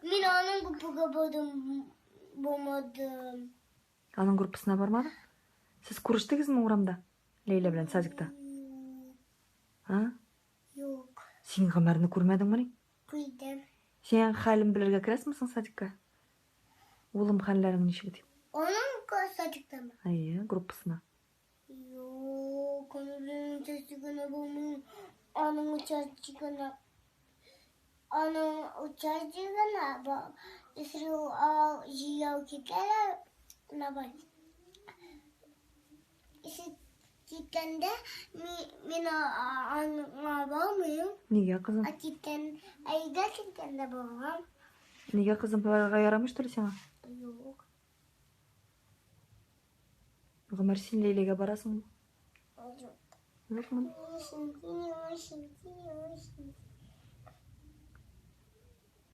Мин аның группага бардым, булмадым. Аның группасына бармадың? Сез күрештегезме урамда? Ләйлә белән садикта? А? Юк. Син Гомәрне күрмәдеңмени? Күрдем. Син хәлен белергә керәсеңме соң садикка? Улым, хәлләрең ничек дип? Аның садиктамы? Әйе, группасына. Юк, аның белән участигына булмыйм. Аның участигына аның участигына если җыяу китәләр, давай. Если киткәндә мин аңа бармыйм. Нигә, кызым? Ә киткән, әйдә киткәндә барам. Нигә, кызым, барырга ярамый, что ли, сиңа? Юк. Гомәр, син Ләйләгә барасыңмы? Юк. Юкмы?